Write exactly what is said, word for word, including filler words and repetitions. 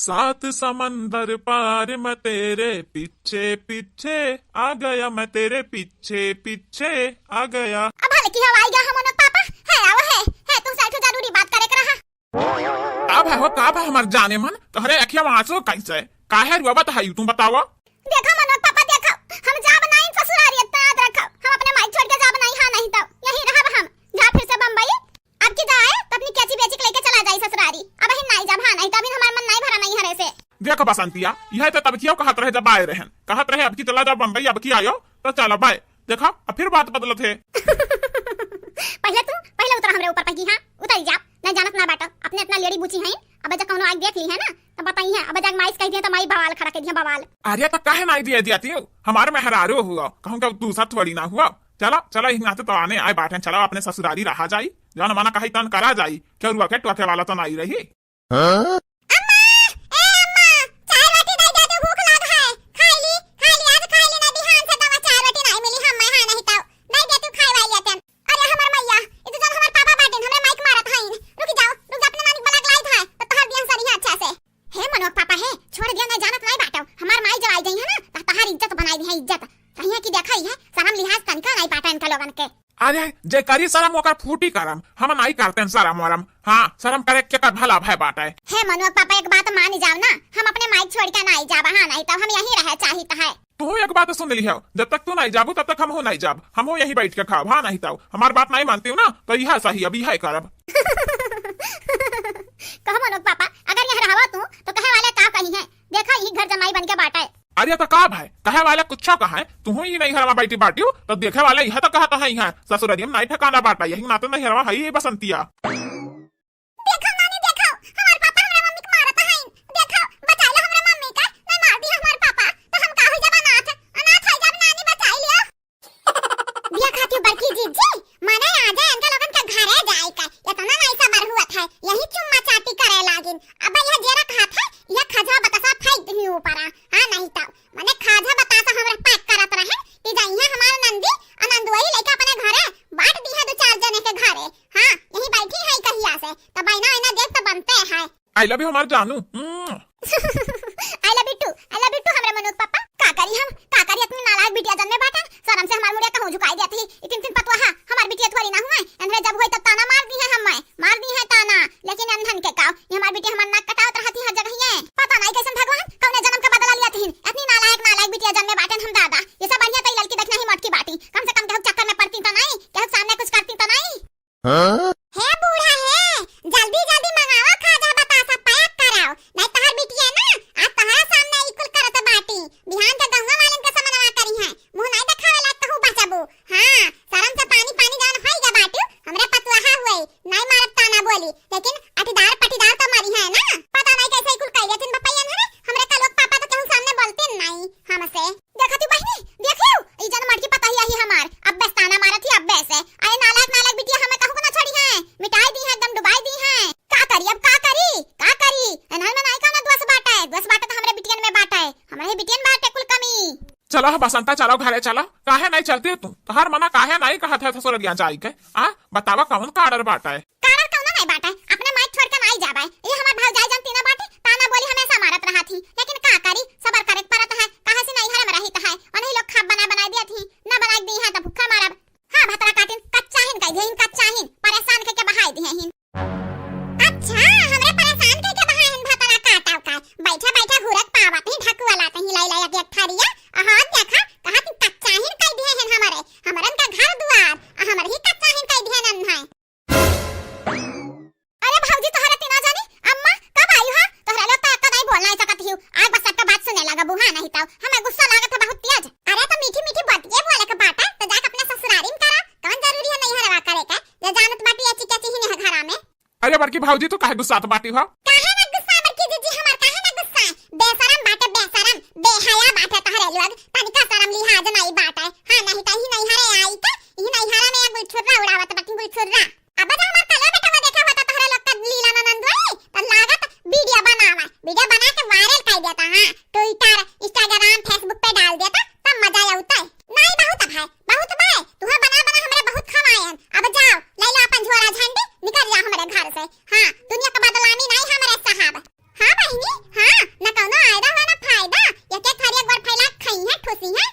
सात समंदर पार मैं तेरे पीछे पीछे आ गया, मैं तेरे पीछे पीछे आ गया। अब हल्की हवा आई गया हम उनके पापा। है, आओ, है, है, तुमसे एक ठो जरूरी बात करे के रहा। का भा हो, का भा हमार जाने मन? तोहरे अखिया में आंसू कैसे? काहे रुआवत है तू, बतावा? देखो मनोज पापा, देखो, हम जाब नाई ससुरारी, इतना याद रखो, हम अपने माई छोड़ के जाब नाई, हाँ, नहीं तो यहीं रहब हम। जा फिर से बम्बई, अब की जाए तो अपनी कैची बेची के लेके चला जाई ससुरारी। अब ही नाई जाब, हाँ, नहीं तो अभी हमार मन नाई भरा नहीं हरे से। देखो बसंतिया, यह तो तब कियो कहत रहे जब आए रहन, कहत रहे अब की चला जाओ बम्बई, अब की आयो तो चलो बाय। देखा, अब फिर बात बदलत है। पहले तू, पहले उतरा हमरे ऊपर पहली, हाँ, उतरी जा, ना जानत ना बाटा, अपने इतना लेड़ी बूची हैं, अब जब कौनो आग देख ली है ना, तो बताई है, अब जब माई से कह दिया तो माई बवाल खड़ा कर दिया, बवाल। अरे तो काहे नाई दिया दिया तू, हमार मेहरारू हुआ, कहूँ का दूसर थोड़ी ना हुआ। चलो, चलो, एक नाते तो आने आए बाटे, चलो अपने ससुरारी रहा जाई, जौन मना कही तौन करा जाई, क्यों रुआ के टोके वाला तो नाई रही। हाँ? अम्मा! ए अम्मा! चाय रोटी दे दे, तू भूख लाग है। खाई ली, खाई ली, आज खाई ली ना, बिहान से दवा चाय रोटी नहीं मिली, हम मैं हाँ नहीं तो। दे दे तू खाए वाली अतन। अरे हमर मैया, ई तो जौन हमर पापा बाटेन, हमरे माइक मारत हईन। रुक जाओ, रुक जा, अपने नानी के बुला के लाई था, तो तोहर बियाह सरी है अच्छा से। हे मनोज पापा हे, छोड़ दिया, नहीं जानत नहीं बाटो। हमार माई जब आई गई है ना, तो तोहार इज्जत बनाई दी है, इज्जत। कहिए कि देखा ही है, शर्म लिहाज तनिका नहीं बाटा इनका लोगन के। अरे, जे करी शरम ओकर फूटी करम, हम नाई करतेन शरम वरम। हाँ, शरम करे के कर भला भय बाटे। हे मनुआ पापा, एक बात मानी जाओ ना, हम अपने माई छोड़ के नाई जाब, हाँ, नहीं तो हम यहीं रहे चाहित है। तू एक बात सुन लिहो, जब तक तू नाई जाबू, तब तक हमहू नाई जाब, हमहू यहीं बैठ के खाब, हाँ, नहीं तो हमार बात नाई मानती हूँ ना, तो यह सही, अब यह करब। कहो मनोज पापा, अगर यह रहवा तू, तो कहे वाले का कही है? देखा, यही घर जमाई बन के बाटे। अरे तो का भाई, कहे वाला कुछ कहा है, तुहू ही नहीं हरवा बैठी बाटियो, तो देखे वाला यह तो कहत है, यहाँ ससुररियम नहीं ठिकाना बाटा, यही नाते नहीं हरवा है ये बसंतिया। देखो नानी, देखो, हमार पापा हमरा मम्मी के मारत हैं। देखो, बचाई लो हमरा मम्मी का, नहीं मार दी हमार पापा, तो हम का हो जाब अनाथ, अनाथ हो जाब नानी, बचाई लियो। बिया खातिर बड़की जीजी, माने आजे इनका लोगन के घरे जाए का, इतना नहीं सबर हुआ था, यही चुम्मा चाटी करे लागिन। अब यह जेरा खात है, यह खजवा बतासा फेंक दी ऊपर, हाँ नहीं तो, माने खाजा बतासा हमरा पैक करत रहे, कि जाइए हमार नंदी, आ नंदुआई लेके अपने घरे, बांट दी है दो चार जने के घरे, हाँ, यही बैठी है कहिया से, तो बहना वहना देख तो बनते है। I love you हमार जानू। हम्म। I love you too, I love you too हमरे मनोज पापा। का करी हम, का करी, इतनी नालायक बिटिया जन्मे बाटे, शर्म से हमार मुड़िया कहूँ झुकाई देती। इतनी दिन पतवा है, हमार बिटिया थोड़ी ना हुए, इन्हें जब हुई तब ताना मार दी है हम, मार दी है ताना। लेकिन अनधन के काव, ये हमार बिटिया हमार नाक कटावत रहती हर जगह ये। पता नहीं कैसन भगवान कौने जन्म का बदला लिया थीन, इतनी नालायक, नालायक बिटिया जन्मे बाटे हम दादा। ये सब बढ़िया तो ये लड़की देखना ही मोटकी बाटी, कम से कम केहू चक्कर में पड़ती तो नहीं, केहू सामने कुछ करती तो नहीं। हाँ? हे बूढ़ा हे, जल्दी जल्दी मंगावा खाजा बतासा, पैक कराओ, नहीं तोहर बिटिया ना आज तोहरा सामने ई कुल करत बाटी। बिहान के गंगा वालन के समनवा करी है, मुंह नहीं देखावे लायक कहू बचबू। हाँ, शर्म से पानी पानी जान होई गा बाटू, हमरे पतुआ हुए, नहीं मारब ताना बोली, लेकिन अटीदार पटीदार तो मारी है ना। पता नहीं कैसे ई कुल कह देथिन बपैयन है, हमरे का लोग पापा तो केहू सामने बोलते नहीं हमसे। देखा तू बहिनी, देखियो, ई जन मटकी पतही यही हमार, अब्बे से ताना मारत ही, अब्बे से। अरे नालायक, नालायक बिटिया हमें कहूँ को ना छोड़ी है, मिटाई दी है, एकदम डुबाई दी है। का करी अब, का करी, का करी? एनहन में नाई का ना दोष बाटे, दोष बाटे तो हमरे बिटियन में बाटे, हमरे ही बिटियन बाटे कुल कमी। चलो ह बसंता, चलो घरे चलो। काहे नहीं चलती तू? तोहार मना काहे नहीं कहत है ससुरलिया जाई के? आ, बतावा कौन का order बाटे? कारण कौनो नहीं बाटे, अपने माई छोड़ के नाई जाबे। ये हमार भौजाई जन तीनों बाटे, ताना बोली हमेशा मारत रहत ही, लेकिन का करी, सबर करे के पड़त है, काहे से नैहर में रहित है, उन्हीं लोग खाब बनाए बनाए देत ही, ना बनाए दी है तो भूखा मारब। हाँ, भतरा काटिन, कच्चा हिन कह दिहिन, कच्चा हिन, परेशान कह के बहाई दिहे हिन। अच्छा, हमरे परेशान कह के बहाई हिन भतरा काटा का, बैठा बैठा हुरक पावत ही, ढकुआ लात ही, लाई लाई एक ठरिया, अहाँ देखा, कहा कि कच्चा हिन कह दिहे हिन हमरे, हमरन का घर दुआर, आ हमर ही कच्चा हिन कह दिहे नन है। अरे भौजी, तोहरा तीनों जानी, अम्मा, कब आयु हा? तोहरा लोग तो अक्का नहीं बोलना है सकत हियो। आज बस सबका बात सुने लगा बूहा, नहीं तो हमें गुस्सा लागत है बहुत तेज। अरे तो मीठी मीठी बात ये बोले के बात है, तो जाके अपने ससुरारी में करा। कौन जरूरी है नहीं हरवा करे के? ये जानत बाटी अच्छी कैसी ही नहीं घरा में। अरे बड़की भौजी, तू काहे गुस्सात बाटी हो? काहे ना गुस्सा बड़की जीजी, हमार काहे ना गुस्सा? बेशरम बाटे, बेशरम, बेहया बाटे तोहरे लोग। तनिका शरम लिहाज नहीं बाटे। हाँ, नहीं तो ही नहीं हरे आई के, ही नहीं हरा में गुलछुर्रा उड़ावत बाटी, गुलछुर्रा। अब जब हमार कलवा बेटवा देखा होता तोहरे लोग का लीला ननंदोई, तो लागत video बनावा, video बना के viral कर देता, हाँ, Twitter, Instagram, Facebook पे डाल देता, तब मजा आवता। नहीं बहुत भाई, बहुत भाई, तुहा बना बना हमरे बहुत खवायन। अब जाओ, ले लो अपन झोरा झंडी, निकल जाओ हमरे घर से। हाँ, दुनिया का बदलामी नहीं हमरे साहब। हाँ बहिनी, हाँ, पुसी, हैं?